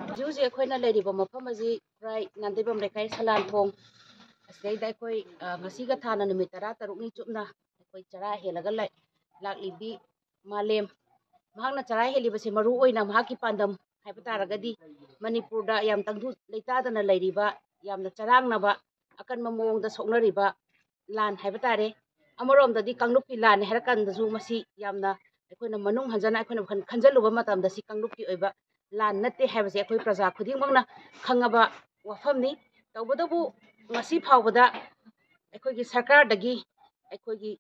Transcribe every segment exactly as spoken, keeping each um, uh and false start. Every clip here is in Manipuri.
ꯍꯧꯖꯤꯛ ꯍꯧꯖꯤꯛ ꯑꯩꯈꯣꯏꯅ ꯂꯩꯔꯤꯕ ꯃꯐꯝ ꯑꯁꯤ ꯈꯨꯔꯥꯏ ꯅꯥꯟꯗꯩꯕꯝ ꯂꯩꯀꯥꯏ ꯁꯂꯥꯟꯊꯣꯡ꯫ ꯑꯁꯤꯗꯩꯗ ꯑꯩꯈꯣꯏ, ꯑ, ꯉꯁꯤꯒ ꯊꯥꯅ ꯅꯨꯃꯤꯠ ꯇꯔꯥ ꯇꯔꯨꯛꯅꯤ ꯆꯨꯞꯅ ꯑꯩꯈꯣꯏ ꯆꯔꯥ ꯍꯦꯜꯂꯒ ꯂꯩ-, ꯂꯥꯛꯂꯤꯕꯤ ꯃꯥꯂꯦꯝ꯫ ꯃꯍꯥꯛꯅ ꯆꯔꯥ ꯍꯦꯜꯂꯤꯕꯁꯤ ꯃꯔꯨ ꯑꯣꯏꯅ ꯃꯍꯥꯛꯀꯤ ꯄꯥꯟꯗꯝ ꯍꯥꯏꯕ ꯇꯥꯔꯒꯗꯤ ꯃꯅꯤꯄꯨꯔꯗ ꯌꯥꯝ ꯇꯪꯗꯨ ꯂꯩꯇꯥꯗꯅ ꯂꯩꯔꯤꯕ, ꯌꯥꯝꯅ ꯆꯔꯥꯡꯅꯕ, ꯑꯀꯟꯕ ꯃꯑꯣꯡꯗ ꯁꯣꯛꯅꯔꯤꯕ ꯂꯥꯟ ꯍꯥꯏꯕ ꯇꯥꯔꯦ꯫ ꯑꯃꯔꯣꯝꯗꯗꯤ ꯀꯥꯡꯂꯨꯞꯀꯤ ꯂꯥꯟꯅꯤ ꯍꯥꯏꯔꯀꯥꯟꯗꯁꯨ ꯃꯁꯤ ꯌꯥꯝꯅ ꯑꯩꯈꯣꯏꯅ ꯃꯅꯨꯡ ꯍꯟꯖꯅ ꯑꯩꯈꯣꯏꯅ ꯋꯥꯈꯜ ꯈꯟꯖꯜꯂꯨꯕ ꯃꯇꯝꯗ ꯁꯤ ꯀꯥꯡꯂꯨꯞꯀꯤ ꯑꯣꯏꯕ ꯂꯥꯟ ꯅꯠꯇꯦ ꯍꯥꯏꯕꯁꯦ ꯑꯩꯈꯣꯏ ꯄ꯭ꯔꯖꯥ ꯈꯨꯗꯤꯡꯃꯛꯅ ꯈꯪꯉꯕ ꯋꯥꯐꯝꯅꯤ꯫ ꯇꯧꯕꯇꯕꯨ ꯉꯁꯤ ꯐꯥꯎꯕꯗ ꯑꯩꯈꯣꯏꯒꯤ ꯁꯔꯀꯥꯔꯗꯒꯤ ꯑꯩꯈꯣꯏꯒꯤ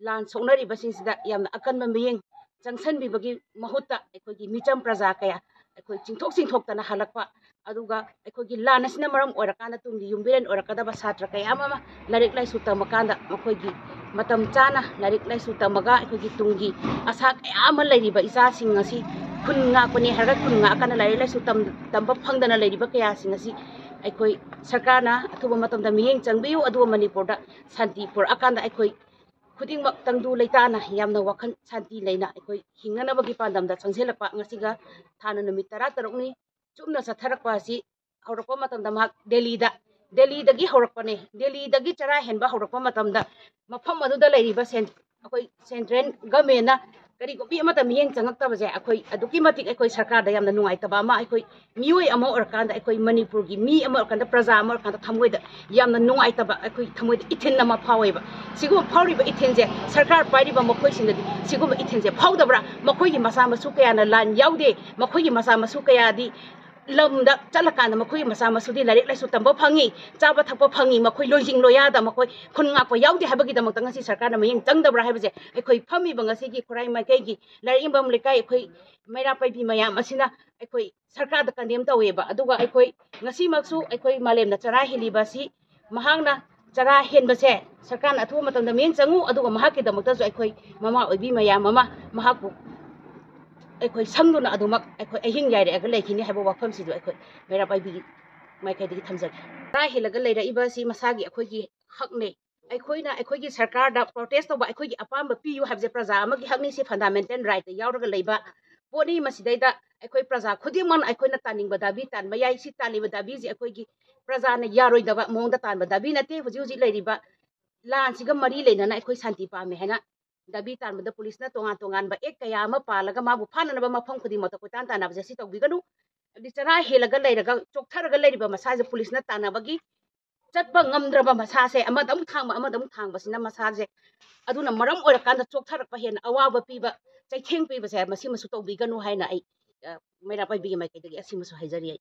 ꯂꯥꯟ ꯁꯣꯛꯅꯔꯤꯕꯁꯤꯡꯁꯤꯗ ꯌꯥꯝꯅ ꯑꯀꯟꯕ ꯃꯤꯠꯌꯦꯡ ꯆꯪꯁꯟꯕꯤꯕꯒꯤ ꯃꯍꯨꯠꯇ ꯑꯩꯈꯣꯏꯒꯤ ꯃꯤꯆꯝ ꯄ꯭ꯔꯖꯥ ꯀꯌꯥ ꯑꯩꯈꯣꯏ ꯆꯤꯡꯊꯣꯛ ꯆꯤꯡꯊꯣꯛꯇꯅ ꯍꯜꯂꯛꯄ, ꯑꯗꯨꯒ ꯑꯩꯈꯣꯏꯒꯤ ꯂꯥꯟ ꯑꯁꯤꯅ ꯃꯔꯝ ꯑꯣꯏꯔꯀꯥꯟꯗ ꯇꯨꯡꯒꯤ ꯌꯨꯝꯕꯤꯔꯦꯟ ꯑꯣꯏꯔꯛꯀꯗꯕ ꯁꯥꯇ꯭ꯔ ꯀꯌꯥ ꯑꯃ ꯂꯥꯏꯔꯤꯛ ꯂꯥꯏꯁꯨ ꯇꯝꯃꯀꯥꯟꯗ ꯃꯈꯣꯏꯒꯤ ꯃꯇꯝ ꯆꯥꯅ ꯂꯥꯏꯔꯤꯛ ꯂꯥꯏꯁꯨ ꯇꯝꯃꯒ ꯑꯩꯈꯣꯏꯒꯤ ꯇꯨꯡꯒꯤ ꯑꯁꯥ ꯀꯌꯥ ꯑꯃ ꯂꯩꯔꯤꯕ ꯏꯆꯥꯁꯤꯡ ꯑꯁꯤ ꯈꯨꯟ ꯉꯥꯛꯄꯅꯦ ꯍꯥꯏꯔꯒ ꯈꯨꯟ ꯉꯥꯛꯀꯥꯟꯗ ꯂꯥꯏꯔꯤꯛ ꯂꯥꯏꯁꯨ ꯇꯝ-, ꯇꯝꯕ ꯐꯪꯗꯅ ꯂꯩꯔꯤꯕ ꯀꯌꯥꯁꯤꯡ ꯑꯁꯤ ꯑꯩꯈꯣꯏ ꯁꯔꯀꯥꯔꯅ ꯑꯊꯨꯕ ꯃꯇꯝꯗ ꯃꯤꯠꯌꯦꯡ ꯆꯪꯕꯤꯌꯨ, ꯑꯗꯨꯒ ꯃꯅꯤꯄꯨꯔꯗ ꯁꯥꯟꯇꯤ ꯄꯨꯔꯛꯑꯀꯥꯟꯗ ꯑꯩꯈꯣꯏ ꯈꯨꯗꯤꯡꯃꯛ ꯇꯪꯗꯨ ꯂꯩꯇꯥꯅ ꯌꯥꯝꯅ ꯋꯥꯈꯜ ꯁꯥꯟꯇꯤ ꯂꯩꯅ ꯑꯩꯈꯣꯏ ꯍꯤꯡꯅꯅꯕꯒꯤ ꯄꯥꯟꯗꯝꯗ ꯆꯪꯁꯤꯜꯂꯛꯄ꯫ ꯉꯁꯤꯒ ꯊꯥꯅ ꯅꯨꯃꯤꯠ ꯇꯔꯥ ꯇꯔꯨꯛꯅꯤ ꯆꯨꯞꯅ ꯆꯠꯊꯔꯛꯄ ꯑꯁꯤ ꯍꯧꯔꯛꯄ ꯃꯇꯝꯗ ꯃꯍꯥꯛ ꯗꯦꯜꯂꯤꯗ, ꯗꯦꯜꯂꯤꯗꯒꯤ ꯍꯧꯔꯛꯄꯅꯦ꯫ ꯗꯦꯜꯂꯤꯗꯒꯤ ꯆꯔꯥ ꯍꯦꯟꯕ ꯍꯧꯔꯛꯄ ꯃꯇꯝꯗ ꯃꯐꯝ ꯑꯗꯨꯗ ꯂꯩꯔꯤꯕ ꯁꯦꯟ-, ꯑꯩꯈꯣꯏ ꯁꯦꯟꯇ꯭ꯔꯦꯜ ꯒꯃꯦꯟꯅ ꯀꯔꯤꯒꯨꯝꯕꯤ ꯑꯃꯠꯇ ꯃꯤꯠꯌꯦꯡ ꯆꯪꯉꯛꯇꯕꯁꯦ ꯑꯩꯈꯣꯏ ꯑꯗꯨꯛꯀꯤ ꯃꯇꯤꯛ ꯑꯩꯈꯣꯏ ꯁꯔꯀꯥꯔꯗ ꯌꯥꯝꯅ ꯅꯨꯡꯉꯥꯏꯇꯕ ꯑꯃ, ꯑꯩꯈꯣꯏ ꯃꯤꯑꯣꯏ ꯑꯃ ꯑꯣꯏꯔꯀꯥꯟꯗ, ꯑꯩꯈꯣꯏ ꯃꯅꯤꯄꯨꯔꯒꯤ ꯃꯤ ꯑꯃ ꯑꯣꯏꯔꯀꯥꯟꯗ, ꯄ꯭ꯔꯖꯥ ꯑꯃ ꯑꯣꯏꯔꯀꯥꯟꯗ ꯊꯃꯣꯏꯗ ꯌꯥꯝꯅ ꯅꯨꯡꯉꯥꯏꯇꯕ, ꯑꯩꯈꯣꯏ ꯊꯃꯣꯏꯗ ꯏꯊꯤꯟ ꯑꯃ ꯐꯥꯎꯋꯦꯕ꯫ ꯁꯤꯒꯨꯝꯕ ꯐꯥꯎꯔꯤꯕ ꯏꯊꯤꯟꯁꯦ ꯁꯔꯀꯥꯔ ꯄꯥꯏꯔꯤꯕ ꯃꯈꯣꯏꯁꯤꯡꯗꯗꯤ ꯁꯤꯒꯨꯝꯕ ꯏꯊꯤꯟꯁꯦ ꯐꯥꯎꯗꯕ꯭ꯔꯥ? ꯃꯈꯣꯏꯒꯤ ꯃꯆꯥ ꯃꯁꯨ ꯀꯌꯥꯅ ꯂꯥꯟ ꯌꯥꯎꯗꯦ, ꯃꯈꯣꯏꯒꯤ ꯃꯆꯥ ꯃꯁꯨ ꯀꯌꯥꯗꯤ ꯂꯝꯗ ꯆꯠꯂꯀꯥꯟꯗ ꯃꯈꯣꯏꯒꯤ ꯃꯆꯥ ꯃꯁꯨꯗꯤ ꯂꯥꯏꯔꯤꯛ ꯂꯥꯏꯁꯨ ꯇꯝꯕ ꯐꯪꯉꯤ, ꯆꯥꯕ ꯊꯛꯄ ꯐꯪꯉꯤ, ꯃꯈꯣꯏ ꯂꯣꯏꯖꯤꯡ ꯂꯣꯌꯥꯗ ꯃꯈꯣꯏ ꯈꯨꯟ ꯉꯥꯛꯄ ꯌꯥꯎꯗꯦ ꯍꯥꯏꯕꯒꯤꯗꯃꯛꯇ ꯉꯁꯤ ꯁꯔꯀꯥꯔꯅ ꯃꯤꯠꯌꯦꯡ ꯆꯪꯗꯕ꯭ꯔꯥ ꯍꯥꯏꯕꯁꯦ ꯑꯩꯈꯣꯏ ꯐꯝꯃꯤꯕ ꯉꯁꯤꯒꯤ ꯈꯨꯔꯥꯏ ꯃꯥꯏꯀꯩꯒꯤ ꯂꯥꯏꯔꯤꯛ ꯌꯦꯡꯐꯝ ꯂꯩꯀꯥꯏ ꯑꯩꯈꯣꯏ ꯃꯩꯔꯥ ꯄꯥꯏꯕꯤ ꯃꯌꯥꯝ ꯑꯁꯤꯅ ꯑꯩꯈꯣꯏ ꯁꯔꯀꯥꯔꯗ ꯀꯟꯗꯦꯝ ꯇꯧꯋꯦꯕ꯫ ꯑꯗꯨꯒ ꯑꯩꯈꯣꯏ ꯉꯁꯤꯃꯛꯁꯨ ꯑꯩꯈꯣꯏ ꯃꯥꯂꯦꯝꯅ ꯆꯔꯥ ꯍꯦꯜꯂꯤꯕ ꯑꯁꯤ ꯃꯍꯥꯛꯅ ꯆꯔꯥ ꯍꯦꯟꯕꯁꯦ ꯁꯔꯀꯥꯔꯅ ꯑꯊꯨꯕ ꯃꯇꯝꯗ ꯃꯤꯠꯌꯦꯡ ꯆꯪꯉꯨ, ꯑꯗꯨꯒ ꯃꯍꯥꯛꯀꯤꯗꯃꯛꯇꯁꯨ ꯑꯩꯈꯣꯏ ꯃꯃꯥ ꯑꯣꯏꯕꯤ ꯃꯌꯥꯝ ꯑꯃ ꯃꯍꯥꯛꯄꯨ ꯑꯩꯈꯣꯏ ꯁꯪꯗꯨꯅ ꯑꯗꯨꯃꯛ ꯑꯩꯈꯣꯏ ꯑꯍꯤꯡ ꯌꯥꯏꯔꯛꯑꯒ ꯂꯩꯈꯤꯅꯤ ꯍꯥꯏꯕ ꯋꯥꯐꯝꯁꯤꯗꯨ ꯑꯩꯈꯣꯏ ꯃꯩꯔꯥ ꯄꯥꯏꯕꯤꯒꯤ ꯃꯥꯏꯀꯩꯗꯒꯤ ꯊꯝꯖꯒꯦ꯫ ꯆꯔꯥ ꯍꯦꯜꯂꯒ ꯂꯩꯔꯛꯏꯕ ꯑꯁꯤ ꯃꯁꯥꯒꯤ ꯑꯩꯈꯣꯏꯒꯤ ꯍꯛꯅꯦ꯫ ꯑꯩꯈꯣꯏꯅ ꯑꯩꯈꯣꯏꯒꯤ ꯁꯔꯀꯥꯔꯗ protest ꯇꯧꯕ, ꯑꯩꯈꯣꯏꯒꯤ ꯑꯄꯥꯝꯕ ꯄꯤꯌꯨ ꯍꯥꯏꯕꯁꯦ ꯄ꯭ꯔꯖꯥ ꯑꯃꯒꯤ ꯍꯛꯅꯤ, ꯁꯤ fundamental right ꯇ ꯌꯥꯎꯔꯒ ꯂꯩꯕ ꯄꯣꯠꯅꯤ꯫ ꯃꯁꯤꯗꯩꯗ ꯑꯩꯈꯣꯏ ꯄ꯭ꯔꯖꯥ ꯈꯨꯗꯤꯡꯃꯛꯅ ꯑꯩꯈꯣꯏꯅ ꯇꯥꯅꯤꯡꯕ ꯗꯥꯕꯤ ꯇꯥꯟꯕ ꯌꯥꯏ꯫ ꯁꯤ ꯇꯥꯜꯂꯤꯕ ꯗꯥꯕꯤꯁꯤ ꯑꯩꯈꯣꯏꯒꯤ ꯄ꯭ꯔꯖꯥꯅ ꯌꯥꯔꯣꯏꯗꯕ ꯃꯑꯣꯡꯗ ꯇꯥꯟꯕ ꯗꯥꯕꯤ ꯅꯠꯇꯦ꯫ ꯍꯧꯖꯤꯛ ꯍꯧꯖꯤꯛ ꯂꯩꯔꯤꯕ ꯂꯥꯟꯁꯤꯒ ꯃꯔꯤ ꯂꯩꯅꯅ ꯑꯩꯈꯣꯏ ꯁꯥꯟꯇꯤ ꯄꯥꯝꯃꯦ ꯍꯥꯏꯅ ꯗꯥꯕꯤ ꯇꯥꯟꯕꯗ ꯄꯨꯂꯤꯁꯅ ꯇꯣꯉꯥꯟ ꯇꯣꯉꯥꯟꯕ act ꯀꯌꯥ ꯑꯃ ꯄꯥꯜꯂꯒ ꯃꯥꯕꯨ ꯐꯥꯅꯅꯕ ꯃꯐꯝ ꯈꯨꯗꯤꯡꯃꯛꯇ ꯀꯣꯏꯇꯥꯟ ꯇꯥꯟꯅꯕꯁꯦ ꯁꯤ ꯇꯧꯕꯤꯒꯅꯨ꯫ ꯍꯥꯏꯕꯗꯤ ꯆꯔꯥ ꯍꯦꯜꯂꯒ ꯂꯩꯔꯒ ꯆꯣꯛꯊꯔꯒ ꯂꯩꯔꯤꯕ ꯃꯁꯥꯁꯦ ꯄꯨꯂꯤꯁꯅ ꯇꯥꯟꯅꯕꯒꯤ ꯆꯠꯄ ꯉꯝꯗ꯭ꯔꯕ ꯃꯁꯥꯁꯦ ꯑꯃꯗ ꯑꯃꯨꯛ ꯊꯥꯡꯕ, ꯑꯃꯗ ꯑꯃꯨꯛ ꯊꯥꯡꯕꯁꯤꯅ ꯃꯁꯥꯁꯦ ꯑꯗꯨꯅ ꯃꯔꯝ ꯑꯣꯏꯔꯀꯥꯟꯗ ꯆꯣꯛꯊꯔꯛꯄ, ꯍꯦꯟꯅ ꯑꯋꯥꯕ ꯄꯤꯕ, ꯆꯩꯊꯦꯡ ꯄꯤꯕꯁꯦ ꯃꯁꯤꯃꯁꯨ ꯇꯧꯕꯤꯒꯅꯨ ꯍꯥꯏꯅ ꯑꯩ, ꯑ, ꯃꯩꯔꯥ ꯄꯥꯏꯕꯤꯒꯤ ꯃꯥꯏꯀꯩꯗꯒꯤ ꯑꯁꯤꯃꯁꯨ ꯍꯥꯏꯖꯔꯤ ꯑꯩ꯫